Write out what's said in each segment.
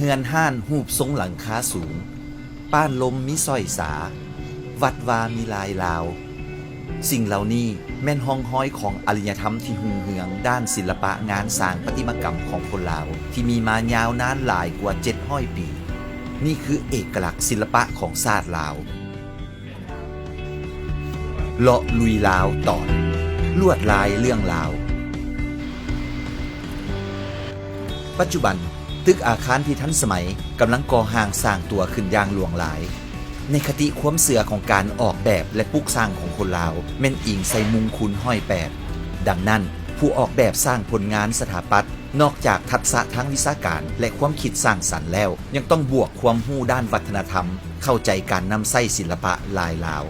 ເຮືອນຮ້ານຮູບຊົງຫຼັງຄາສູງ, ປ້ານລົມມີສ້ອຍສາ, ວັດວາມີລາຍລາວ. ສິ່ງເຫຼົ່ານີ້ແມ່ນຮ່ອງຮອຍຂອງອາລິຍະທຳທີ່ຮຸ່ງເຮືອງດ້ານສິລະປະງານສ້າງປະຕິມາກຳຂອງຄົນລາວ ທີ່ມີມາຍາວນານຫຼາຍກວ່າເຈັດຮ້ອຍປີ. ນີ້ຄືເອກະລັກສິລະປະຂອງຊາດລາວ. ເລາະລຸຍລາວຕອນ ລວດລາຍເລື່ອງລາວ. ປັດຈຸບັນ, ຕຶກອາຄານທີ່ທັນສະໄໝກຳລັງກໍ່ຮ່າງສ້າງຕົວຂຶ້ນຢ່າງຫຼວງຫຼາຍ. ໃນຄະຕິຄວາມເຊື່ອຂອງການອອກແບບ ແລະ ປຸກສ້າງຂອງຄົນລາວ ແມ່ນອີງໃສ່ມຸງຄູນຮ້ອຍແປດ. ດັ່ງນັ້ນ, ຜູ້ອອກແບບສ້າງຜົນງານສະຖາປັດ ນອກຈາກທັກສະທາງວິຊາການ ແລະ ຄວາມຄິດສ້າງສັນແລ້ວ, ຍັງຕ້ອງບວກຄວາມຮູ້ດ້ານວັດທະນະທຳ, ເຂົ້າໃຈການນຳໃຊ້ສິລະປະລາຍລາວ.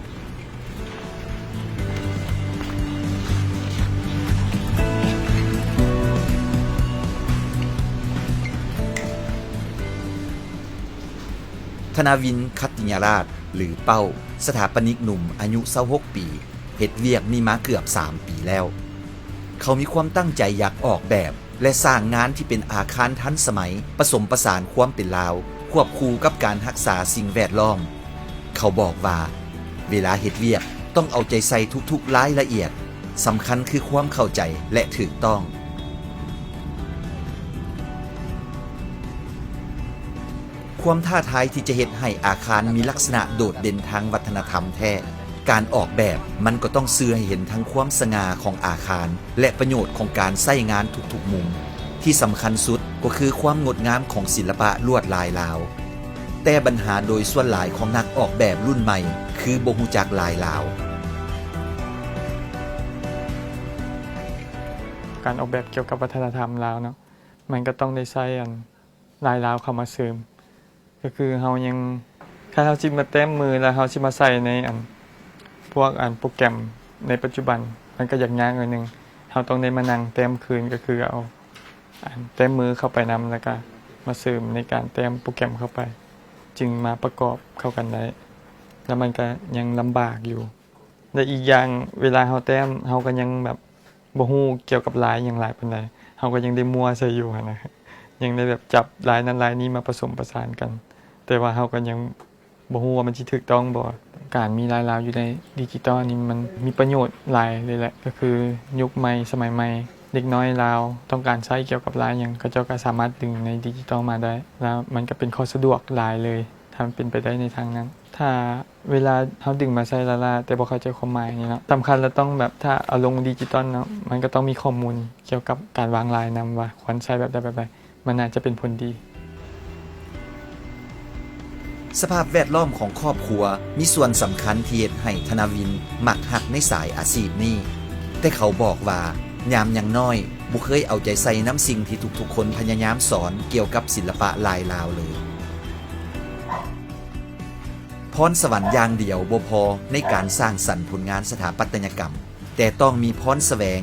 ທະນາວິນ ຂັດຕິຍະລາດ ຫຼື ເປົ້າ, ສະຖາປະນິກໜຸ່ມອາຍຸຊາວຫົກປີ, ເຮັດວຽກນີ້ມາເກືອບສາມປີແລ້ວ. ເຂົາມີຄວາມຕັ້ງໃຈຢາກອອກແບບ ແລະ ສ້າງງານທີ່ເປັນອາຄານທັນສະໄໝ, ປະສົມປະສານຄວາມເປັນລາວ ຄວບຄູ່ກັບການຮັກສາສິ່ງແວດລ້ອມ. ເຂົາບອກວ່າ, ເວລາເຮັດວຽກຕ້ອງເອົາໃຈໃສ່ທຸກໆລາຍລະອຽດ, ສຳຄັນຄືຄວາມເຂົ້າໃຈ ແລະ ຖືກຕ້ອງ. ຄວາມທ້າທາຍທີ່ຈະເຮັດໃຫ້ອາຄານມີລັກສະນະໂດດເດັ່ນທາງວັດທະນະທຳແທ້. ການອອກແບບມັນກໍຕ້ອງສື່ໃຫ້ເຫັນທັງຄວາມສະຫງ່າຂອງອາຄານ ແລະ ປະໂຫຍດຂອງການໃຊ້ງານທຸກໆມຸມ. ທີ່ສຳຄັນສຸດກໍຄືຄວາມງົດງາມຂອງສິລະປະລວດລາຍລາວ. ແຕ່ບັນຫາໂດຍສ່ວນຫຼາຍຂອງນັກອອກແບບລຸ້ນໃໝ່ຄືບໍ່ຮູ້ຈັກລາຍລາວ. ການອອກແບບກ່ຽວກັບວັດທະນະທຳລາວເນາະ, ມັນກໍຕ້ອງໄດ້ໃຊ້ອັນ ລາຍລາວເຂົ້າມາເສີມ. ກໍຄືເຮົາຍັງ ຄັນເຮົາຊິມາແຕ້ມມື ແລ້ວເຮົາຊິມາໃສ່ໃນອັນ ພວກອັນໂປຣແກຣມໃນປັດຈຸບັນ ມັນກໍຢາກຍາກໜ້ອຍໜຶ່ງ. ເຮົາຕ້ອງໄດ້ມານັ່ງແຕ້ມຄືນ, ກໍຄືເອົາອັນແຕ້ມມືເຂົ້າໄປນຳ ແລ້ວກໍມາເສີມໃນການແຕ້ມໂປຣແກຣມເຂົ້າໄປ, ຈຶ່ງມາປະກອບເຂົ້າກັນໄດ້, ແລ້ວມັນກໍຍັງລຳບາກຢູ່. ແລະ ອີກຢ່າງ ເວລາເຮົາແຕ້ມ ເຮົາກໍຍັງແບບ ບໍ່ຮູ້ກ່ຽວກັບລາຍຫຍັງຫຼາຍປານໃດ, ເຮົາກໍຍັງໄດ້ມົ່ວໃສ່ຢູ່ຫັ້ນນະ, ຍັງໄດ້ແບບຈັບລາຍນັ້ນລາຍນີ້ມາປະສົມປະສານກັນ, ແຕ່ວ່າເຮົາກໍຍັງບໍ່ຮູ້ວ່າມັນຊິຖືກຕ້ອງບໍ່. ການມີລາຍລາວຢູ່ໃນດິຈິຕອນນີ້ ມັນມີປະໂຫຍດຫຼາຍເລີຍແຫຼະ, ກໍຄືຍຸກໃໝ່ສະໄໝໃໝ່ ເດັກນ້ອຍລາວຕ້ອງການໃຊ້ກ່ຽວກັບລາຍຫຍັງ ເຂົາເຈົ້າກໍສາມາດດຶງໃນດິຈິຕອນມາໄດ້, ແລ້ວມັນກໍເປັນຂໍ້ສະດວກຫຼາຍເລີຍ ຖ້າມັນເປັນໄປໄດ້ໃນທາງນັ້ນ. ຖ້າ ເວລາເຮົາດຶງມາໃຊ້ລ້າໆ ແຕ່ບໍ່ເຂົ້າໃຈຄວາມໝາຍນີ້ເນາະ, ສຳຄັນລະຕ້ອງແບບ ຖ້າເອົາລົງດິຈິຕອນເນາະ ມັນກໍຕ້ອງມີຂໍ້ມູນກ່ຽວກັບການວາງລາຍນຳວ່າຄວນໃຊ້ແບບໃດແບບໃດ ມັນໜ້າຈະເປັນຜົນດີ. ສະພາບແວດລ້ອມຂອງຄອບຄົວມີສ່ວນສຳຄັນທີ່ເຮັດໃຫ້ທະນາວິນມັກຮັກໃນສາຍອາຊີບນີ້, ແຕ່ເຂົາບອກວ່າຍາມຍັງນ້ອຍບໍ່ເຄີຍເອົາໃຈໃສ່ນຳສິ່ງທີ່ທຸກໆຄົນພະຍາຍາມສອນກ່ຽວກັບສິລະປະລາຍລາວເລີຍ. ພອນສະຫວັນຢ່າງດຽວບໍ່ພໍໃນການສ້າງສັນຜົນງານສະຖາປັດຕະຍະກຳ, ແຕ່ຕ້ອງມີພອນສະແຫວງ,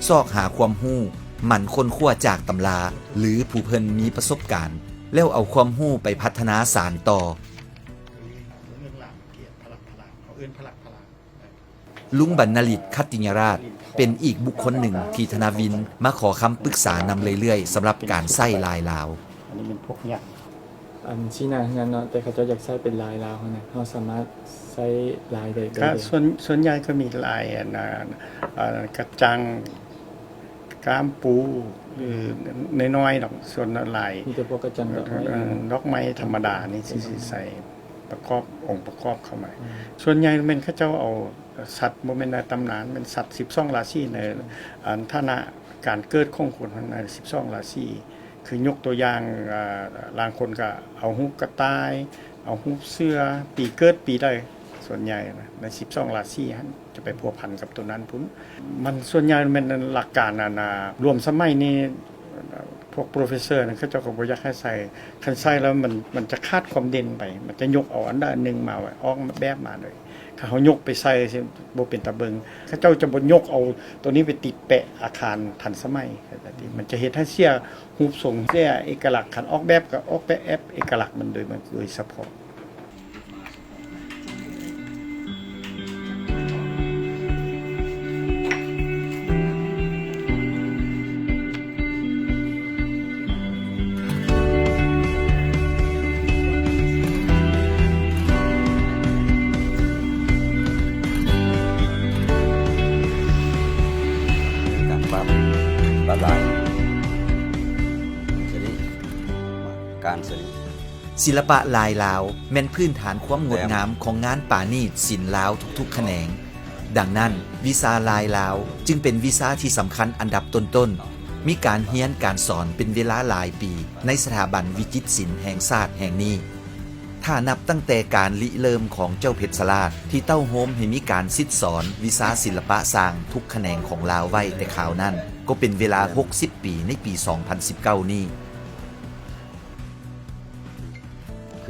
ຊອກຫາຄວາມຮູ້, ໝັ່ນຄົ້ນຄວ້າຈາກຕຳລາ ຫຼື ຜູ້ເພິ່ນມີປະສົບການ, ແລ້ວເອົາຄວາມຮູ້ໄປພັດທະນາສານຕໍ່. ລຸງບັນນະລິດ ຂັດຕິຍະລາດ ເປັນອີກບຸກຄົນໜຶ່ງທີ່ທະນາວິນມາຂໍຄຳປຶກສານຳເລື້ອຍໆ ສຳລັບການໃຊ້ລາຍລາວ. ອັນນີ້ແມ່ນພວກຍັກ ອັນຊີ້ໜ້າເຮືອນເນາະ, ແຕ່ເຂົາເຈົ້າຢາກໃຊ້ເປັນລາຍລາວຫັ້ນນະ, ເຮົາສາມາດໃຊ້ລາຍໃດໄດ້ ກໍ ເລີຍ? ສ່ວນ ສ່ວນໃຫຍ່ກໍມີລາຍ ອັນ ອັນ ອັນກະຈັງ ກ້າມປູ ຫຼື ນ້ອຍໆດອກ, ສ່ວນຫຼາຍ ມີແຕ່ພວກກະຈັງດອກໄມ້ ເອີ ດອກໄມ້ທຳມະດານີ້ ຊິ ຊິໃສ່ປະກອບ ອົງປະກອບເຂົ້າມາ. ອືມ ສ່ວນໃຫຍ່ແມ່ນເຂົາເຈົ້າເອົາສັດ ບໍ່ແມ່ນໃນຕຳນານ, ແມ່ນສັດສິບສອງລາສີໃນ ອືມ ອັນຖານະການເກີດຂອງຄົນຫັ້ນນະ ສິບສອງລາສີ. ຄືຍົກຕົວຢ່າງ ອາ ລາງຄົນກໍເອົາຮູບກະຕ່າຍ ເອົາຮູບເສືອ ປີເກີດປີໃດ ສ່ວນໃຫຍ່ນະ ໃນສິບສອງລາສີຫັ້ນ ຈະໄປພົວພັນກັບຕົວນັ້ນພຸ້ນ. ມັນສ່ວນໃຫຍ່ແມ່ນຫຼັກການ ອັນ ອາ ລວມສະໄໝນີ້ ພວກໂປຣເຟສເຊີນັ້ນ ເຂົາເຈົ້າກໍບໍ່ຢາກໃຫ້ໃສ່, ຄັນໃສ່ແລ້ວມັນ ມັນຈະຂາດຄວາມເດັ່ນໄປ, ມັນຈະຍົກເອົາອັນໃດອັນໜຶ່ງມາ ອອກແບບມາໂດຍ ຖ້າເຮົາຍົກໄປໃສ່ ບໍ່ເປັນຕາເບິ່ງ. ເຂົາເຈົ້າຈະບໍ່ຍົກເອົາໂຕນີ້ໄປຕິດແປະອາຄານທັນສະໄໝ, ມັນຈະເຮັດໃຫ້ເສຍ ຮູບຊົງ ເສຍເອກະລັກ. ຄັນອອກແບບກໍອອກແບບເອກະລັກມັນໂດຍ ໂດຍສະເພາະ. ສິລະປະລາຍລາວແມ່ນພື້ນຖານຄວາມງົດງາມຂອງງານປານີດສິນລາວທຸກໆຂະແໜງ. ດັ່ງນັ້ນ, ວິຊາລາຍລາວຈຶ່ງເປັນວິຊາທີ່ສຳຄັນອັນດັບຕົ້ນໆ, ມີການຮຽນການສອນເປັນເວລາຫຼາຍປີໃນສະຖາບັນວິຈິດສິນແຫ່ງຊາດແຫ່ງນີ້. ຖ້ານັບຕັ້ງແຕ່ການລິເລີ່ມຂອງເຈົ້າເພັດຊະລາດ ທີ່ເຕົ້າໂຮມໃຫ້ມີການສິດສອນວິຊາສິລະປະຊ່າງທຸກຂະແໜງຂອງລາວໄວ້ແຕ່ຄາວນັ້ນ, ກໍເປັນເວລາຫົກສິບປີໃນປີສອງພັນສິບເກົ້ານີ້.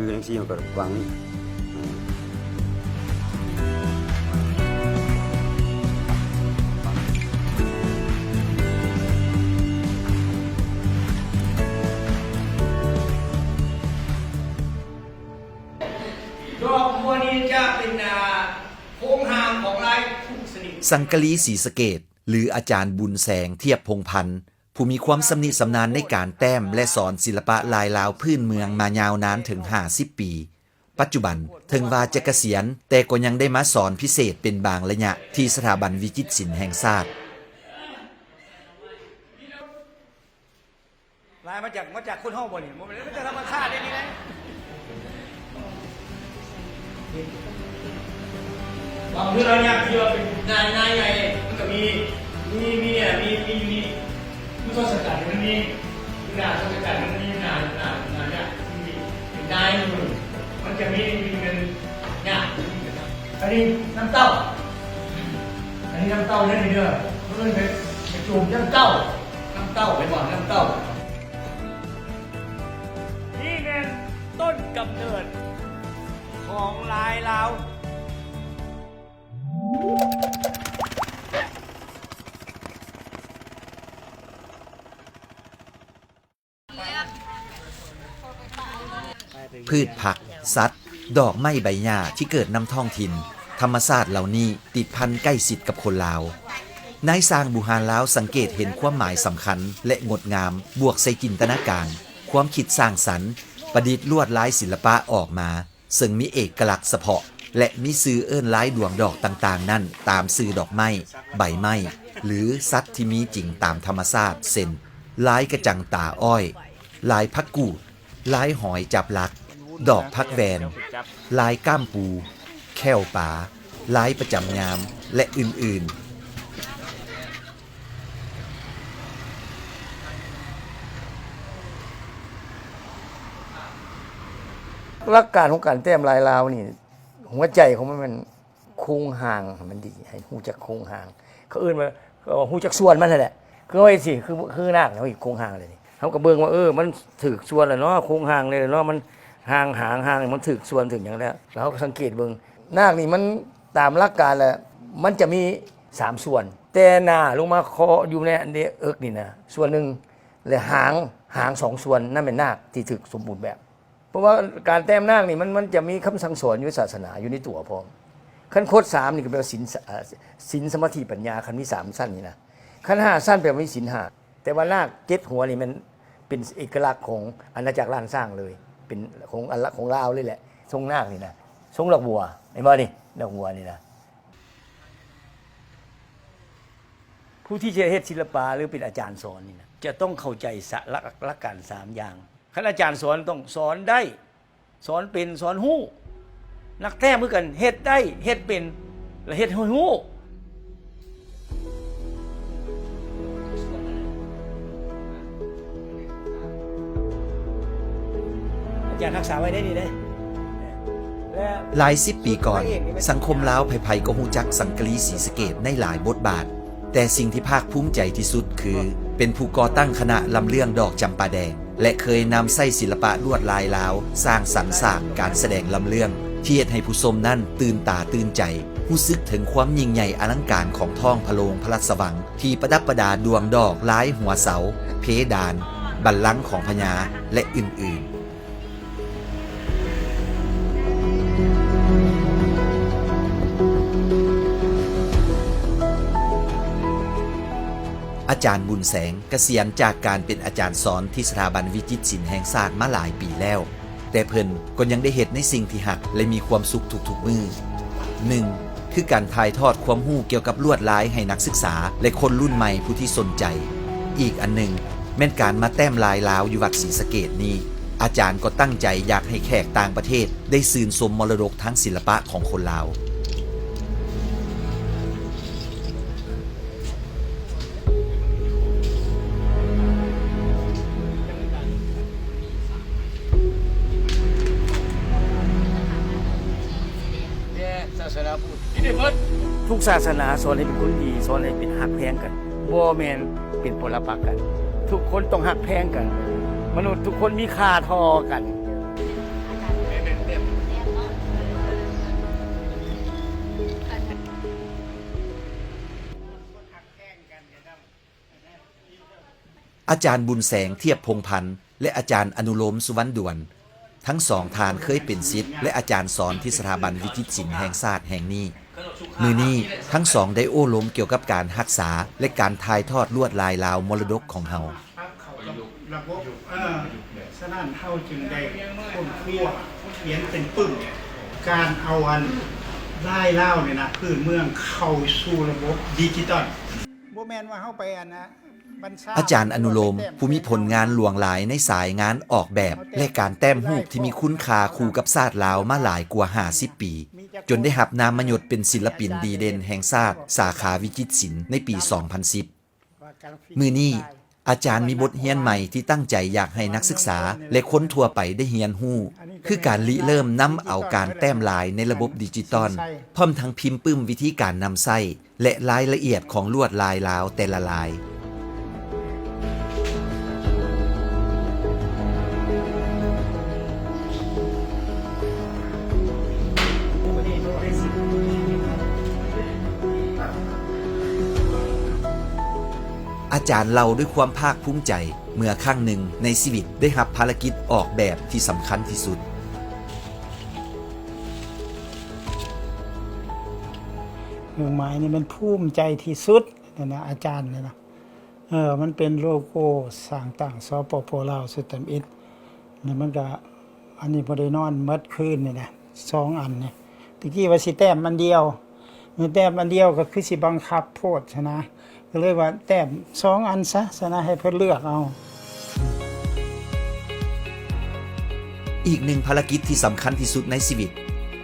ຄືຈັ່ງຊີ້ມັນກໍວາງນີ້ ດອກບົວນີ້ຈະເປັນ ອ່າ ໂຄງຮ່າງຂອງລາຍທຸກຊະນິດ. ສັງກະລີສີສະເກດ ຫຼື ອາຈານບຸນແສງ ທຽບພົງພັນ ຜູ້ມີຄວາມຊຳນິຊຳນານໃນການແຕ້ມ ແລະ ສອນສິລະປະລາຍລາວພື້ນເມືອງມາຍາວນານເຖິງຫ້າສິບປີ. ປັດຈຸບັນເຖິງວ່າຈະກະສຽນ, ແຕ່ກໍຍັງໄດ້ມາສອນພິເສດເປັນບາງໄລຍະທີ່ສະຖາບັນວິຈິດສິນແຫ່ງຊາດ. ລາຍມາຈາກ ມາຈາກຄົນເຮົາບໍ່ນີ້? ບໍ່ແມ່ນ, ມາຈາກທຳມະຊາດເດ້ນີ້ນະ. ບາງເທື່ອເນຍ ທີ່ວ່າເປັນນາຍ ນາຍໃຫຍ່ ມັນກໍມີ ມີ ມີ ມີ ມີຢູ່ນີ້ ຄືທົດສະກັນ ມັນມີ ໜ້າທົດສະກັນ ມັນມີ ໜ້າ ໜ້າ ໜ້າເນຍ ມີ ເປັນນາຍຢູ່ ມັນຈະມີ ມີເປັນຍາກ ອັນນີ້ນ້ຳເຕົ້າ ອັນນີ້ນ້ຳເຕົ້າເດີ ເດີ ເພິ່ນເອີ້ນເປັນ ເປັນໂຈມນ້ຳເຕົ້າ ນ້ຳເຕົ້າ ເຫັນບໍ່ ນ້ຳເຕົ້າ. ນີ້ແມ່ນຕົ້ນກຳເນີດຂອງລາຍລາວ. ພືດຜັກ, ສັດ, ດອກໄມ້ໃບຫຍ້າທີ່ເກີດນຳທ້ອງຖິ່ນ, ທຳມະຊາດເຫຼົ່ານີ້ຕິດພັນໃກ້ຊິດກັບຄົນລາວ. ນາຍຊ່າງບູຮານລາວສັງເກດເຫັນຄວາມໝາຍສຳຄັນ ແລະ ງົດງາມ, ບວກໃສ່ຈິນຕະນາການ, ຄວາມຄິດສ້າງສັນ, ປະດິດລວດລາຍສິລະປະອອກມາ. ເຊິ່ງມີເອກະລັກສະເພາະ ແລະ ມີຊື່ເອີ້ນລາຍດວງດອກຕ່າງໆນັ້ນຕາມຊື່ດອກໄມ້, ໃບໄມ້ ຫຼື ສັດທີ່ມີຈິງຕາມທຳມະຊາດ ເຊັ່ນ ລາຍກະຈັງຕາອ້ອຍ, ລາຍຜັກກູດ, ລາຍຫອຍຈັບຫຼັກ, ດອກຜັກແວ່ນ, ລາຍກ້າມປູ, ແຂ້ວປາ, ລາຍປະຈຳຍາມ ແລະ ອື່ນໆ. ຫຼັກການຂອງການແຕ້ມລາຍລາວນີ້ ຫົວໃຈຂອງມັນແມ່ນໂຄງຮ່າງໃຫ້ມັນດີ ໃຫ້ຮູ້ຈັກໂຄງຮ່າງ ເຂົາເອີ້ນວ່າ ເອີ ຮູ້ຈັກສ່ວນມັນຫັ້ນແຫຼະ. ຄືເຮົາເຮັດຊີ້ ຄື ຄືນາກເຮົາເຮັດໂຄງຮ່າງແລ້ວນີ້ ເຮົາກໍເບິ່ງວ່າ ເອີ ມັນຖືກສ່ວນແລ້ວເນາະ ໂຄງຮ່າງແລ້ວເນາະ ມັນຮ່າງ ຫາງ ຮ່າງ ມັນຖືກສ່ວນຖືກຫຍັງແລ້ວ ແລ້ວເຮົາກໍສັງເກດເບິ່ງ ນາກນີ້ມັນຕາມຫຼັກການແລ້ວ ມັນຈະມີສາມສ່ວນ ແຕ່ໜ້າລົງມາເຄາະຢູ່ໃນອັນເດ ເອິກນີ້ນະ ສ່ວນໜຶ່ງ ແລະ ຫາງ ຫາງສອງສ່ວນ ນັ້ນແມ່ນນາກທີ່ຖືກສົມບູນແບບ. ເພາະວ່າການແຕ້ມນາກນີ້ ມັນ ມັນຈະມີຄຳສັ່ງສອນຢູ່ໃນສາສະໜາ ຢູ່ໃນຕົວພ້ອມ. ຄັນຄົດສາມນີ້ກໍແປວ່າສິນ ສະ ເອີ ສິນ ສະມາທິ ປັນຍາ ຄັນມີສາມຊັ້ນນີ້ນະ. ຄັນຫ້າຊັ້ນແປວ່າມີສິນຫ້າ. ແຕ່ວ່ານາກເຈັດຫົວນີ້ແມ່ນເປັນເອກະລັກຂອງອານາຈັກລ້ານຊ້າງເລີຍ ເປັນຂອງ ອັນລະ ຂອງລາວເລີຍແຫຼະ ຊົງນາກນີ້ນະ ຊົງດອກບົວ ເຫັນບໍ່ນີ້ ດອກບົວນີ້ນະ. ຜູ້ທີ່ຈະເຮັດສິລະປະ ຫຼື ເປັນອາຈານສອນນີ້ນະ ຈະຕ້ອງເຂົ້າໃຈ ສະ ຫຼັກ ຫຼັກການສາມຢ່າງ. ຄັນອາຈານສອນຕ້ອງສອນໄດ້ ສອນເປັນ ສອນຮູ້. ນັກແຕ້ມຄືກັນ ເຮັດໄດ້ ເຮັດເປັນ ແລະ ເຮັດໃຫ້ຮູ້. ອາຈານຮັກສາໄວ້ໃນນີ້ເດ້. ຫຼາຍສິບປີກ່ອນ, ສັງຄົມລາວໃຜໆກໍຮູ້ຈັກສັງກະລີສີສະເກດໃນຫຼາຍບົດບາດ, ແຕ່ສິ່ງທີ່ພາກພູມໃຈທີ່ສຸດຄືເປັນຜູ້ກໍ່ຕັ້ງຄະນະລຳເລື່ອງດອກຈຳປາແດງ ແລະ ເຄີຍນຳໃຊ້ສິລະປະລວດລາຍລາວ ສ້າງສັນສາກການສະແດງລຳເລື່ອງ ທີ່ເຮັດໃຫ້ຜູ້ຊົມນັ້ນຕື່ນຕາຕື່ນໃຈ, ຮູ້ສຶກເຖິງຄວາມຍິ່ງໃຫຍ່ອະລັງການຂອງທ້ອງພະໂລງພະລາຊະວັງ ທີ່ປະດັບປະດາດວງດອກລາຍຫົວເສົາ, ເພດານ, ບັນລັງຂອງພະຍາ ແລະ ອື່ນໆ. ອາຈານບຸນແສງກະສຽນຈາກການເປັນອາຈານສອນທີ່ສະຖາບັນວິຈິດສິນແຫ່ງຊາດມາຫຼາຍປີແລ້ວ, ແຕ່ເພິ່ນກໍຍັງໄດ້ເຮັດໃນສິ່ງທີ່ຮັກ ແລະ ມີຄວາມສຸກທຸກໆມື້. ໜຶ່ງ ຄືການຖ່າຍທອດຄວາມຮູ້ກ່ຽວກັບລວດລາຍໃຫ້ນັກສຶກສາ ແລະ ຄົນລຸ້ນໃໝ່ຜູ້ທີ່ສົນໃຈ. ອີກອັນໜຶ່ງ ແມ່ນການມາແຕ້ມລາຍລາວຢູ່ວັດສີສະເກດນີ້. ອາຈານກໍຕັ້ງໃຈຢາກໃຫ້ແຂກຕ່າງປະເທດໄດ້ຊື່ນຊົມມໍລະດົກທາງສິລະປະຂອງຄົນລາວ. ທຸກສາສະໜາສອນໃຫ້ເປັນຄົນດີ, ສອນໃຫ້ເປັນຮັກແພງກັນ, ບໍ່ແມ່ນເປັນປົວລະປັກກັນ. ທຸກຄົນຕ້ອງຮັກແພງກັນ. ມະນຸດທຸກຄົນມີຄ່າທໍ່ກັນ. ອາຈານບຸນແສງ ທຽບພົງພັນ ແລະ ອາຈານອະນຸໂລມ ສຸວັນດວນ ທັງສອງທ່ານເຄີຍເປັນສິດ ແລະ ອາຈານສອນທີ່ສະຖາບັນວິຈິດສິນແຫ່ງຊາດແຫ່ງນີ້. ມື້ນີ້ທັງສອງໄດ້ໂອ້ລົມກ່ຽວກັບການຮັກສາ ແລະ ການຖ່າຍທອດລວດລາຍລາວມໍລະດົກຂອງເຮົາ. ເຂົ້າກັບລະບົບ ເອີ ສະນັ້ນເຮົາຈຶ່ງໄດ້ຄົ້ນຄວ້າຂຽນເປັນປຶ້ມ ການເອົາອັນລາຍລາວນີ້ນະ ພື້ນເມືອງເຂົ້າສູ່ລະບົບດິຈິຕອນ. ບໍ່ແມ່ນວ່າເຮົາໄປອັນນະ ອາຈານອະນຸໂລມ ຜູ້ມີຜົນງານຫຼວງຫຼາຍໃນສາຍງານອອກແບບ ແລະ ການແຕ້ມຮູບທີ່ມີຄຸນຄ່າຄູ່ກັບຊາດລາວມາຫຼາຍກວ່າຫ້າສິບປີ ຈົນໄດ້ຮັບນາມມະຍົດເປັນສິນລະປິນດີເດັ່ນແຫ່ງຊາດ ສາຂາວິຈິດສິນ ໃນປີສອງພັນສິບ. ມື້ນີ້ ອາຈານມີບົດຮຽນໃໝ່ທີ່ຕັ້ງໃຈຢາກໃຫ້ນັກສຶກສາ ແລະ ຄົນທົ່ວໄປໄດ້ຮຽນຮູ້ ຄືການລິເລີ່ມນຳເອົາການແຕ້ມລາຍໃນລະບົບດິຈິຕອນ ພ້ອມທັງພິມປຶ້ມວິທີການນຳໃຊ້ ແລະ ລາຍລະອຽດຂອງລວດລາຍລາວແຕ່ລະລາຍ. ອາຈານເລົ່າດ້ວຍຄວາມພາກພູມໃຈ ເມື່ອຄັ້ງໜຶ່ງໃນຊີວິດໄດ້ຮັບພາລະກິດອອກແບບທີ່ສຳຄັນທີ່ສຸດ. ເຄື່ອງໝາຍນີ້ມັນພູມໃຈທີ່ສຸດ ນັ້ນນະ ອາຈານນີ້ນະ ເອີ ມັນເປັນໂລໂກ້ສ້າງຕັ້ງ ສປປ ລາວ ຊຸດທຳອິດ ແລ້ວມັນກະ ອັນນີ້ບໍ່ໄດ້ນອນໝົດຄືນນີ້ນະ ສອງອັນນີ້ ຕະກີ້ວ່າຊິແຕ້ມອັນດຽວ ແຕ່ແຕ້ມອັນດຽວກໍຄືຊິບັງຄັບໂພດຊະນະ ກໍເລີຍວ່າແຕ້ມສອງອັນຊະ ຊະນະ ໃຫ້ເພິ່ນເລືອກເອົາ. ອີກໜຶ່ງພາລະກິດທີ່ສຳຄັນທີ່ສຸດໃນຊີວິດ,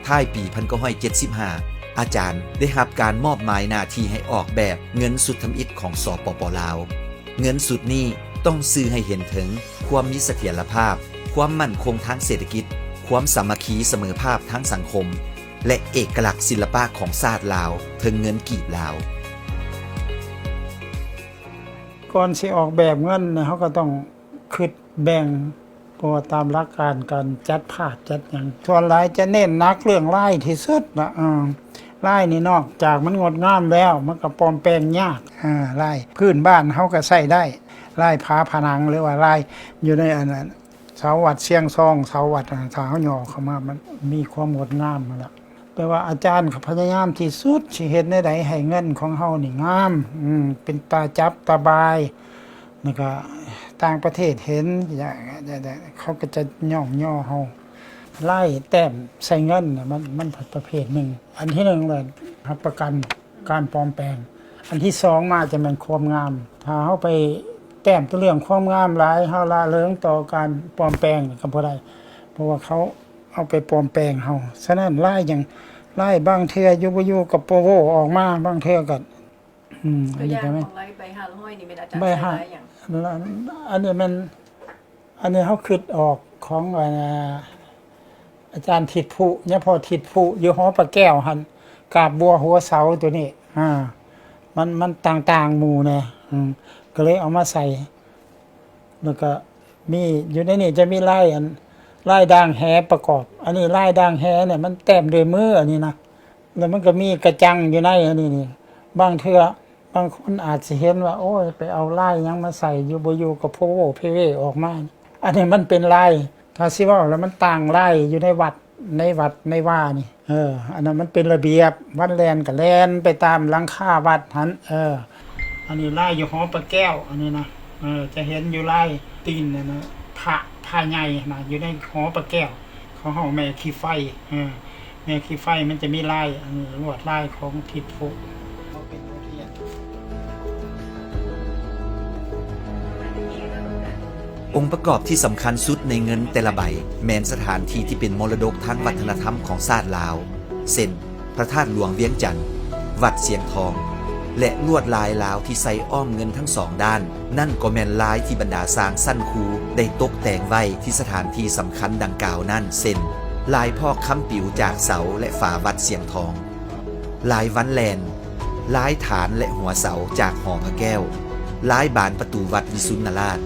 ທ້າຍປີພັນເກົ້າຮ້ອຍເຈັດສິບຫ້າ ອາຈານໄດ້ຮັບການມອບໝາຍໜ້າທີ່ໃຫ້ອອກແບບເງິນຊຸດທຳອິດຂອງ ສປປ ລາວ. ເງິນຊຸດນີ້ຕ້ອງສື່ໃຫ້ເຫັນເຖິງຄວາມມີສະຖຽນລະພາບ, ຄວາມໝັ້ນຄົງທາງເສດຖະກິດ, ຄວາມສາມັກຄີສະເໝີພາບທາງສັງຄົມ ແລະ ເອກະລັກສິລະປະຂອງຊາດລາວເທິງເງິນກີບລາວ. ກ່ອນຊິອອກແບບເງິນ ເຮົາກໍຕ້ອງຄິດແບ່ງ ເພາະວ່າຕາມຫຼັກການການຈັດພາບຈັດຫຍັງ ສ່ວນຫຼາຍຈະເນັ້ນໜັກເລື່ອງລາຍທີ່ສຸດລະ. ເອີ ລາຍນີ້ນອກຈາກມັນງົດງາມແລ້ວ ມັນກໍປອມແປງຍາກ. ເອີ ລາຍພື້ນບ້ານເຮົາກໍໃຊ້ໄດ້ ລາຍຝາຜະໜັງ ຫຼືວ່າລາຍຢູ່ໃນອັນນັ້ນ ເສົາວັດຊຽງຊອງ ເສົາວັດ ຖ້າເຮົາຍໍ້ເຂົ້າມາ ມັນມີຄວາມງົດງາມຫັ້ນລະ. ແປວ່າອາຈານກໍພະຍາຍາມທີ່ສຸດ ຊິເຮັດແນວໃດໃຫ້ເງິນຂອງເຮົານີ້ງາມ ເປັນຕາຈັບຕາບາຍ ແລ້ວກໍຕ່າງປະເທດເຫັນ ເຂົາກໍຈະຍ້ອງຍໍເຮົາ. ລາຍແຕ້ມໃສ່ເງິນນະ ມັນ ມັນປະເພດໜຶ່ງ. ອັນທີໜຶ່ງແມ່ນຮັບປະກັນ ການປອມແປງ. ອັນທີສອງມາຈະແມ່ນຄວາມງາມ. ຖ້າເຮົາໄປແຕ້ມແຕ່ເລື່ອງຄວາມງາມຫຼາຍ ເຮົາລະເລີງຕໍ່ການປອມແປງກໍບໍ່ໄດ້ ເພາະວ່າເຂົາເອົາໄປປອມແປງເຮົາ. ສະນັ້ນລາຍຫຍັງ ລາຍບາງເທື່ອຢູ່ບໍ່ຢູ່ກໍໂປໂວອອກມາ ບາງເທື່ອກໍ ອືມ ຕົວຢ່າງຂອງລາຍໃບຫ້າຮ້ອຍນີ້ແມ່ນອາຈານໃຊ້ລາຍຫຍັງ? ອັນນີ້ແມ່ນ ອັນນີ້ເຮົາຄິດອອກຂອງ ອາ ອາຈານທິດຜຸ ຍາພໍ່ທິດຜຸ ຢູ່ຫໍປາແກ້ວຫັ້ນ ກາບບົວຫົວເສົາຕົວນີ້ ອາ ມັນ ມັນຕ່າງໆໝູ່ແດ່ ອືມ ກໍເລີຍເອົາມາໃສ່. ແລ້ວກໍມີ ຢູ່ໃນນີ້ຈະມີລາຍ ອັນ ລາຍດາງແຫປະກອບ. ອັນນີ້ລາຍດາງແຫນີ້ ມັນແຕ້ມດ້ວຍມື ອັນນີ້ນະ ແລ້ວມັນກໍມີກະຈັງຢູ່ໃນອັນນີ້ນີ້ ບາງເທື່ອ ບາງຄົນອາດຊິເຫັນວ່າ ໂອ້ຍ ໄປເອົາລາຍຫຍັງມາໃສ່ ຢູ່ບໍ່ຢູ່ກໍໂພໂວເພເວອອກມາ. ອັນນີ້ມັນເປັນລາຍ ຖ້າຊິເວົ້າແລ້ວມັນຕ່າງລາຍຢູ່ໃນວັດ ໃນວັດໃນວານີ້. ເອີ ອັນນັ້ນມັນເປັນລະບຽບ ວັນແລ່ນກໍແລ່ນໄປຕາມຫຼັງຄາວັດຫັ້ນ. ເອີ ອັນນີ້ລາຍຢູ່ຫໍປາແກ້ວ ອັນນີ້ນະ ເອີ ຈະເຫັນຢູ່ລາຍຕີນນັ້ນນະ ພະ ພະໃຫຍ່ຫັ້ນນະ ຢູ່ໃນຫໍປາແກ້ວ ເຂົາເອີ້ນແມ່ຂີ້ໄຟ ເອີ ແມ່ຂີ້ໄຟມັນຈະມີລາຍ ອັນ ລວດລາຍຂອງທິດໂພ ເປັນບົດຮຽນ. ອົງປະກອບທີ່ສຳຄັນສຸດໃນເງິນແຕ່ລະໃບ ແມ່ນສະຖານທີ່ທີ່ເປັນມໍລະດົກທາງວັດທະນະທຳຂອງຊາດລາວ ເຊັ່ນ ພະທາດຫຼວງວຽງຈັນ, ວັດຊຽງທອງ ແລະ ລວດລາຍລາວທີ່ໃສ່ອ້ອມເງິນທັງສອງດ້ານ ນັ້ນກໍແມ່ນລາຍທີ່ບັນດາຊ່າງຊັ້ນຄູໄດ້ຕົກແຕ່ງໄວ້ທີ່ສະຖານທີ່ສຳຄັນດັ່ງກ່າວນັ້ນ ເຊັ່ນ ລາຍພອກຄຳປິວຈາກເສົາ ແລະ ຝາວັດຊຽງທອງ, ລາຍວັນແລ່ນ, ລາຍຖານ ແລະ ຫົວເສົາຈາກຫໍພະແກ້ວ, ລາຍບານປະຕູວັດວິສຸນນະລາດ.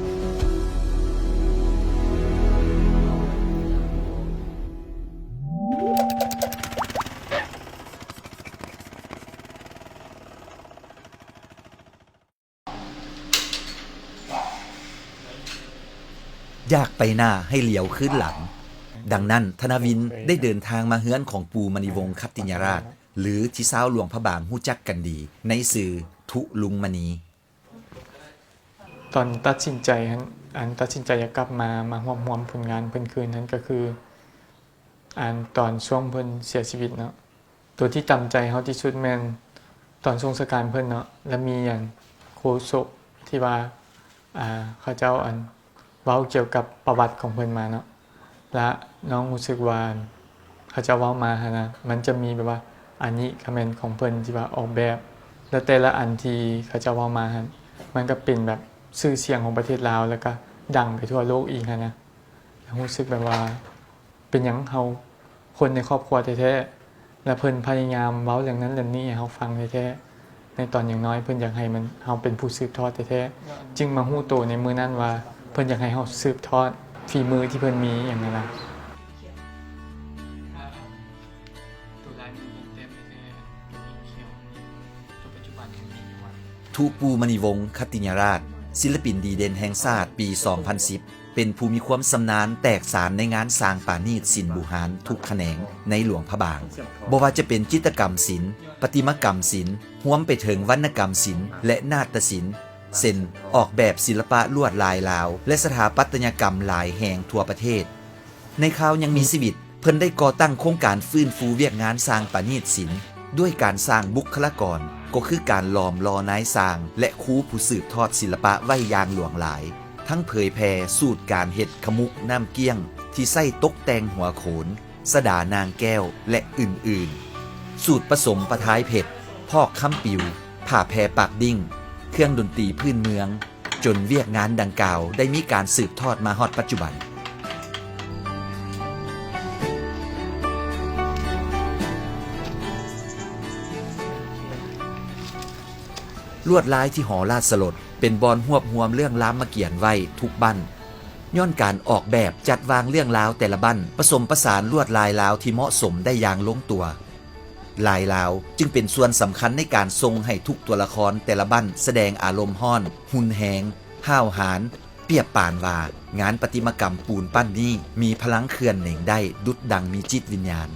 ຢາກໄປໜ້າໃຫ້ຫຼຽວຄືນຫຼັງ. ດັ່ງນັ້ນ ທະນາວິນໄດ້ເດີນທາງມາເຮືອນຂອງປູ່ມະນີວົງ ຂັດຕິຍະລາດ ຫຼື ທີ່ຊາວຫຼວງພະບາງຮູ້ຈັກກັນດີໃນຊື່ ທຸລຸງມະນີ. ຕອນຕັດສິນໃຈຫັ້ນ ອັນຕັດສິນໃຈຢາກກັບມາ ມາຮວບຮວມຜົນງານເພິ່ນຄືນຫັ້ນ ກໍຄື ອັນຕອນຊ່ວງເພິ່ນເສຍຊີວິດເນາະ, ຕົວທີ່ຕຳໃຈເຮົາທີ່ສຸດແມ່ນຕອນສົງສະການເພິ່ນເນາະ ແລະ ມີອັນໂຄສົກທີ່ວ່າ ອ່າ ເຂົາເຈົ້າອັນເວົ້າກ່ຽວກັບປະຫວັດຂອງເພິ່ນມາເນາະ ລະນ້ອງຮູ້ສຶກວ່າ ເຂົາເຈົ້າເວົ້າມາຫັ້ນນະ ມັນຈະມີແບບວ່າ ອັນນີ້ກະແມ່ນຂອງເພິ່ນທີ່ວ່າອອກແບບ ແລະ ແຕ່ລະອັນທີ່ເຂົາເຈົ້າເວົ້າມາຫັ້ນ ມັນກະເປັນແບບຊື່ສຽງຂອງປະເທດລາວ ແລະ ກະດັງໄປທົ່ວໂລກອີກຫັ້ນນະ. ແລ້ວຮູ້ສຶກແບບວ່າ ເປັນຫຍັງເຮົາ ຄົນໃນຄອບຄົວແທ້ໆ ແລະ ເພິ່ນພະຍາຍາມເວົ້າເລື່ອງນັ້ນເລື່ອງນີ້ໃຫ້ເຮົາຟັງແທ້ໆ ໃນຕອນຍັງນ້ອຍ ເພິ່ນຢາກໃຫ້ມັນ ເຮົາເປັນຜູ້ສືບທອດແທ້ໆ ຈຶ່ງມາຮູ້ໂຕໃນມື້ນັ້ນວ່າ ເພິ່ນຢາກໃຫ້ເຮົາສືບທອດຝີມືທີ່ເພິ່ນມີຫຍັງຫັ້ນນະ. ທຸປູ່ມະນີວົງ ຂັດຕິຍະລາດ ສິນລະປິນດີເດັ່ນແຫ່ງຊາດ ປີສອງພັນສິບ ເປັນຜູ້ມີຄວາມຊຳນານແຕກສານໃນງານສ້າງປານີດສິນບູຮານທຸກຂະແໜງໃນຫຼວງພະບາງ, ບໍ່ວ່າຈະເປັນຈິດຕະກຳສິນ, ປະຕິມາກຳສິນ, ຮວມໄປເຖິງວັນນະກຳສິນ ແລະ ນາດຕະສິນ, ເຊັ່ນ ອອກແບບສິລະປະລວດລາຍລາວ ແລະ ສະຖາປັດຕະຍະກຳຫຼາຍແຫ່ງທົ່ວປະເທດ. ໃນຄາວຍັງມີຊີວິດ, ເພິ່ນໄດ້ກໍ່ຕັ້ງໂຄງການຟື້ນຟູວຽກງານສ້າງປະນີດສິນ ດ້ວຍການສ້າງບຸກຄະລາກອນ, ກໍຄືການຫຼອມຫຼໍ່ນາຍຊ່າງ ແລະ ຄູຜູ້ສືບທອດສິລະປະໄວ້ຢ່າງຫຼວງຫຼາຍ, ທັງເຜີຍແຜ່ສູດການເຮັດຂະມຸກນ້ຳກ້ຽງ ທີ່ໃຊ້ຕົກແຕ່ງຫົວໂຂນ, ສະດານາງແກ້ວ ແລະ ອື່ນໆ, ສູດປະສົມປະທາຍເພັດ, ພອກຄຳປິວ, ຜ້າແພປາກດິ້ງ, ເຄື່ອງດົນຕີພື້ນເມືອງ, ຈົນວຽກງານດັ່ງກ່າວໄດ້ມີການສືບທອດມາຮອດປັດຈຸບັນ. ລວດລາຍທີ່ຫໍລາຊະລົດ ເປັນບ່ອນຮວບຮວມເລື່ອງລາມະກຽນໄວ້ທຸກບັ້ນ. ຍ້ອນການອອກແບບຈັດວາງເລື່ອງລາວແຕ່ລະບັ້ນ ປະສົມປະສານລວດລາຍລາວທີ່ເໝາະສົມໄດ້ຢ່າງລົງຕົວ. ລາຍລາວຈຶ່ງເປັນສ່ວນສຳຄັນໃນການສົ່ງໃຫ້ທຸກຕົວລະຄອນແຕ່ລະບັ້ນສະແດງອາລົມຮ້ອນ, ຮຸນແຮງ, ຫ້າວຫານ, ປຽບປານວ່າງານປະຕິມາກຳປູນປັ້ນນີ້ມີພະລັງເຄື່ອນເໜັງໄດ້ດຸດດັ່ງມີຈິດວິນຍານ.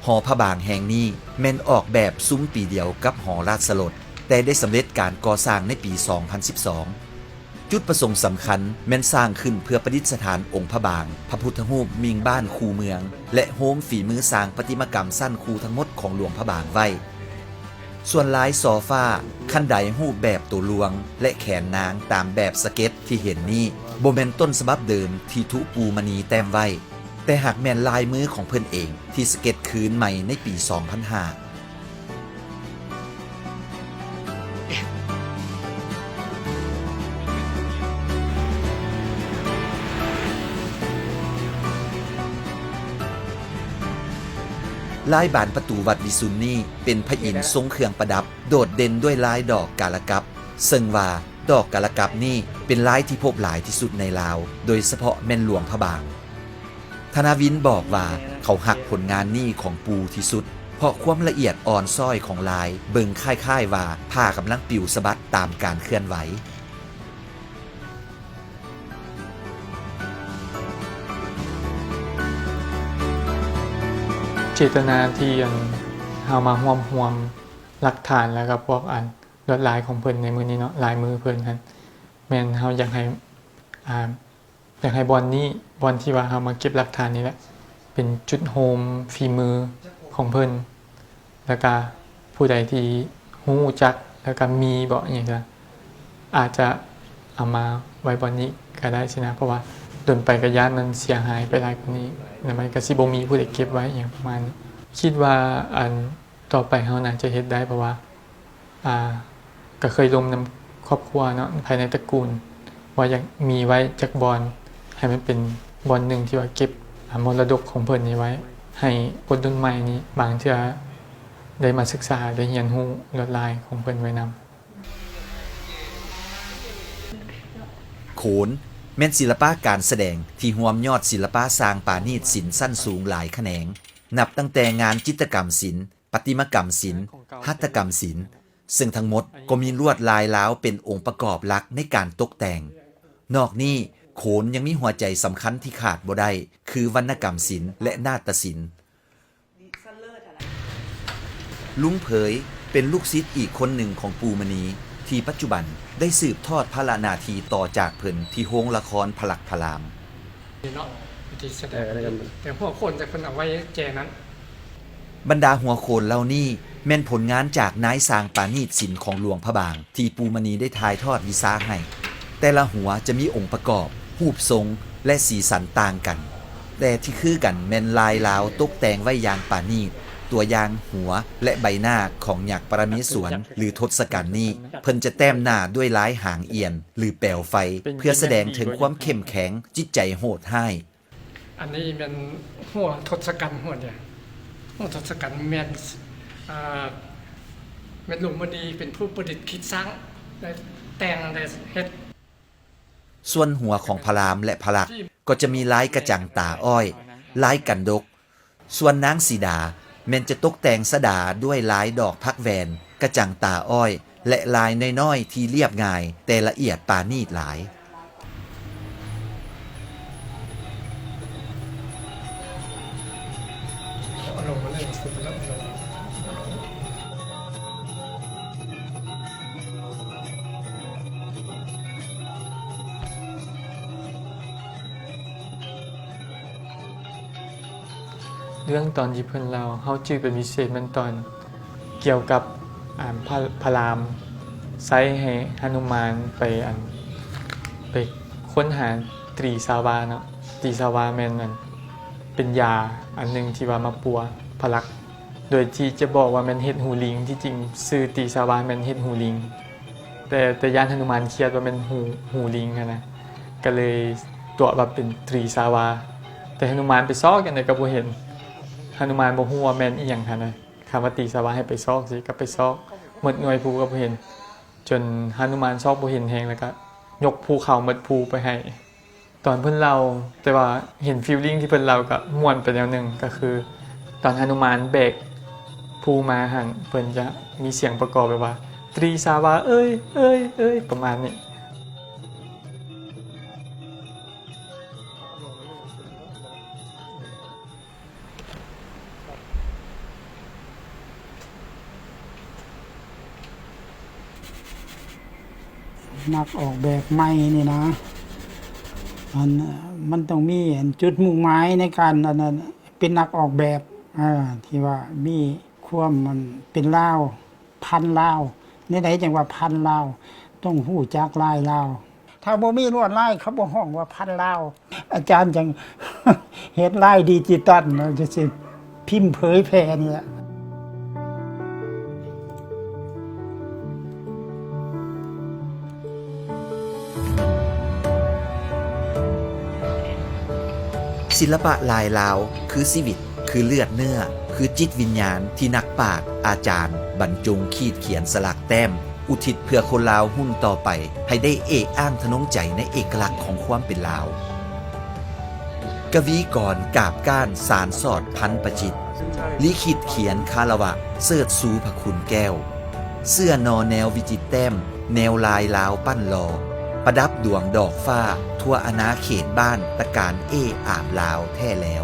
ຫໍພະບາງແຫ່ງນີ້ແມ່ນອອກແບບຊຸມປີດຽວກັບຫໍລາຊະລົດ, ແຕ່ໄດ້ສຳເລັດການກໍ່ສ້າງໃນປີສອງພັນສິບສອງ. ຈຸດປະສົງສຳຄັນແມ່ນສ້າງຂຶ້ນເພື່ອປະດິດສະຖານອົງພະບາງ, ພະພຸດທະຮູບມິ່ງບ້ານຄູ່ເມືອງ ແລະ ໂຮມຝີມືສ້າງປະຕິມາກຳຊັ້ນຄູທັງໝົດຂອງຫຼວງພະບາງໄວ້. ສ່ວນລາຍສໍຟ້າ, ຄັນໄດຮູບແບບໂຕລວງ ແລະ ແຂນນາງຕາມແບບສະເກັດທີ່ເຫັນນີ້ ບໍ່ແມ່ນຕົ້ນສະບັບເດີມທີ່ທຸປູ່ມະນີແຕ້ມໄວ້, ແຕ່ຫາກແມ່ນລາຍມືຂອງເພິ່ນເອງທີ່ສະເກັດຄືນໃໝ່ໃນປີສອງພັນຫ້າ. ລາຍບານປະຕູວັດວິສຸນນີ້ເປັນພະອິນຊົງເຄື່ອງປະດັບ ໂດດເດັ່ນດ້ວຍລາຍດອກກາລະກັບ, ເຊິ່ງວ່າດອກກາລະກັບນີ້ເປັນລາຍທີ່ພົບຫຼາຍທີ່ສຸດໃນລາວ, ໂດຍສະເພາະແມ່ນຫຼວງພະບາງ. ທະນາວິນບອກວ່າເຂົາຮັກຜົນງານນີ້ຂອງປູ່ທີ່ສຸດ ເພາະຄວາມລະອຽດອ່ອນຊ້ອຍຂອງລາຍ ເບິ່ງຄ້າຍໆວ່າຜ້າກຳລັງປິວສະບັດຕາມການເຄື່ອນໄຫວ. ເຈດຕະນາທີ່ ອັນ ເຮົາມາຮວບຮວມຫຼັກຖານ ແລ້ວກໍພວກ ອັນ ລວດລາຍຂອງເພິ່ນໃນມື້ນີ້ເນາະ, ລາຍມືເພິ່ນຫັ້ນ ແມ່ນເຮົາຢາກໃຫ້ ອ່າ ຢາກໃຫ້ບ່ອນນີ້ ບ່ອນທີ່ວ່າເຮົາມາເກັບຫຼັກຖານນີ້ແຫຼະ ເປັນຈຸດໂຮມຝີມືຂອງເພິ່ນ ແລ້ວກະຜູ້ໃດທີ່ຮູ້ຈັກ ແລ້ວກະມີເບາະ ອີ່ຫຍັງກະອາດຈະເອົາມາໄວ້ບ່ອນນີ້ກະໄດ້ຊີ້ນະ ເພາະວ່າດົນໄປກະຢ້ານມັນເສຍຫາຍໄປຫຼາຍກວ່ານີ້ ແລ້ວມັນກະຊິບໍ່ມີຜູ້ໃດເກັບໄວ້ ອີ່ຫຍັງປະມານນີ້. ຄິດວ່າ ອັນ ຕໍ່ໄປເຮົາໜ້າຈະເຮັດໄດ້ ເພາະວ່າ ອ່າ ກະເຄີຍລົມນຳຄອບຄົວເນາະ ພາຍໃນຕະກູນ ວ່າຢາກມີໄວ້ຈັກບ່ອນ ໃຫ້ມັນເປັນບ່ອນໜຶ່ງທີ່ວ່າເກັບ ອ່າ ມໍລະດົກຂອງເພິ່ນນີ້ໄວ້ ໃຫ້ຄົນລຸ້ນໃໝ່ນີ້ ບາງເທື່ອໄດ້ມາສຶກສາ ໄດ້ຮຽນຮູ້ລວດລາຍຂອງເພິ່ນໄວ້ນຳ. ໂຂນ ແມ່ນສິລະປະການສະແດງທີ່ຮວມຍອດສິລະປະສ້າງປານີດສິນຊັ້ນສູງຫຼາຍຂະແໜງ, ນັບຕັ້ງແຕ່ງານຈິດຕະກຳສິນ, ປະຕິມາກຳສິນ, ຫັດຖະກຳສິນ, ເຊິ່ງທັງໝົດກໍມີລວດລາຍລາວເປັນອົງປະກອບຫຼັກໃນການຕົກແຕ່ງ. ນອກນີ້, ໂຂນຍັງມີຫົວໃຈສຳຄັນທີ່ຂາດບໍ່ໄດ້ ຄືວັນນະກຳສິນ ແລະ ນາດຕະສິນ. ລຸງເຜີຍ ເປັນລູກສິດອີກຄົນໜຶ່ງຂອງປູ່ມະນີ ທີ່ປັດຈຸບັນໄດ້ສືບທອດພາລະໜ້າທີ່ຕໍ່ຈາກເພິ່ນທີ່ໂຮງລະຄອນພະລັກພະລາມ. ເນາະ ວິທີສະແດງ ເອີ ແຕ່ຫົວໂຂນ ແຕ່ເພິ່ນເອົາໄວ້ແຈນັ້ນ. ບັນດາຫົວໂຂນເຫຼົ່ານີ້ ແມ່ນຜົນງານຈາກນາຍຊ່າງປານີດສິນຂອງຫຼວງພະບາງ ທີ່ປູ່ມະນີໄດ້ຖ່າຍທອດວິຊາໃຫ້. ແຕ່ລະຫົວຈະມີອົງປະກອບ, ຮູບຊົງ ແລະ ສີສັນຕ່າງກັນ, ແຕ່ທີ່ຄືກັນແມ່ນລາຍລາວຕົກແຕ່ງໄວ້ຢ່າງປານີດ, ຕົວຢ່າງຫົວ ແລະ ໃບໜ້າຂອງຍັກປະລະເມສວນ ຫຼື ທົດສະກັນນີ້ ເພິ່ນຈະແຕ້ມໜ້າດ້ວຍລາຍຫາງອຽນ ຫຼື ແປວໄຟ ເພື່ອສະແດງເຖິງຄວາມເຂັ້ມແຂງ, ຈິດໃຈໂຫດຮ້າຍ. ອັນນີ້ແມ່ນຫົວທົດສະກັນຫົວດຽວ. ຫົວທົດສະກັນແມ່ນ ເອີ ແມ່ນລຸງມະນີເປັນຜູ້ປະດິດຄິດສ້າງ ໄດ້ແຕ່ງ ໄດ້ເຮັດ. ສ່ວນຫົວຂອງພະລາມ ແລະ ພະລັກ ກໍຈະມີລາຍກະຈັງຕາອ້ອຍ, ລາຍກັນດົກ. ສ່ວນນາງສີດາ ແມ່ນຈະຕົກແຕ່ງຊະດາດ້ວຍລາຍດອກຜັກແວ່ນ, ກະຈັງຕາອ້ອຍ ແລະ ລາຍນ້ອຍໆທີ່ລຽບງ່າຍ ແຕ່ລະອຽດປານີດຫຼາຍ. ເລື່ອງຕອນທີ່ເພິ່ນເລົ່າ ເຮົາຈື່ເປັນພິເສດແມ່ນຕອນກ່ຽວກັບ ອາ ພະ ພະລາມໃຊ້ໃຫ້ຫະນຸມານໄປ ອັນ ໄປຄົ້ນຫາຕຣີສາວາເນາະ. ຕຣີສາວາແມ່ນ ອັນ ເປັນຢາອັນໜຶ່ງທີ່ວ່າມາປົວພະລັກ ໂດຍທີ່ຈະບອກວ່າແມ່ນເຫັດຫູລິງ, ທີ່ຈິງຊື່ຕີສາວາແມ່ນເຫັດຫູລິງ ແຕ່ ແຕ່ຢ້ານຫະນຸມານຄຽດວ່າແມ່ນຫູ ຫູລິງຫັ້ນນະ ກະເລີຍຕົວະວ່າເປັນຕີສາວາ. ແຕ່ຫະນຸມານໄປຊອກຈັ່ງໃດກະບໍ່ເຫັນ, ຫະນຸມານບໍ່ຮູ້ວ່າແມ່ນອີ່ຫຍັງຫັ້ນນະ. ຄຳວ່າຕີສາວາໃຫ້ໄປຊອກຊີ້ ກະໄປຊອກໝົດໜ່ວຍພູກະບໍ່ເຫັນ, ຈົນຫະນຸມານຊອກບໍ່ເຫັນແຮງ ແລ້ວກະຍົກພູເຂົາໝົດພູໄປໃຫ້. ຕອນເພິ່ນເລົ່າ ແຕ່ວ່າເຫັນຟີລລິ້ງທີ່ເພິ່ນເລົ່າກະມ່ວນໄປແນວໜຶ່ງ, ກະຄືຕອນຫະນຸມານແບກພູມາຫັ້ນ ເພິ່ນຈະມີສຽງປະກອບແບບວ່າ ຕີສາວາເອີຍ ເອີຍ ເອີຍ ປະມານນີ້. ນັກອອກແບບໃໝ່ນີ້ນະ ອັນ ມັນຕ້ອງມີ ອັນ ຈຸດມຸ່ງໝາຍໃນການ ອັນນັ້ນ ເປັນນັກອອກແບບ ເອີ ທີ່ວ່າມີຄວາມ ອັນ ເປັນລາວ ພັນລາວ. ແນວໃດຈັ່ງວ່າພັນລາວ? ຕ້ອງຮູ້ຈັກລາຍລາວ. ຖ້າບໍ່ມີລວດລາຍ ເຂົາບໍ່ຮ້ອງວ່າພັນລາວ. ອາຈານຈັ່ງເຮັດລາຍດິຈິຕອນ ຈັ່ງຊີ້ ພິມເຜີຍແຜ່ນີ້ແຫຼະ. ສິລະປະລາຍລາວ ຄືຊີວິດ, ຄືເລືອດເນື້ອ, ຄືຈິດວິນຍານທີ່ນັກປາດ, ອາຈານ ບັນຈົງ ຂີດຂຽນ ສະຫຼັກແຕ້ມ ອຸທິດເພື່ອຄົນລາວຮຸ່ນຕໍ່ໄປ ໃຫ້ໄດ້ເອກອ້າງທະນົງໃຈໃນເອກະລັກຂອງຄວາມເປັນລາວ. ກະວີກອນກາບກ້ານສານສອດພັນປະຈິດ ລິຂິດຂຽນຄາລະວະເຊີດຊູພະຄຸນແກ້ວ ເສື້ອໜໍ່ແນວວິຈິດແຕ້ມ ແນວລາຍລາວປັ້ນຫຼໍ່ ປະດັບດວງດອກຟ້າ ທົ່ວອານາເຂດບ້ານຕະການເອ້ອາບລາວແທ້ແລ້ວ.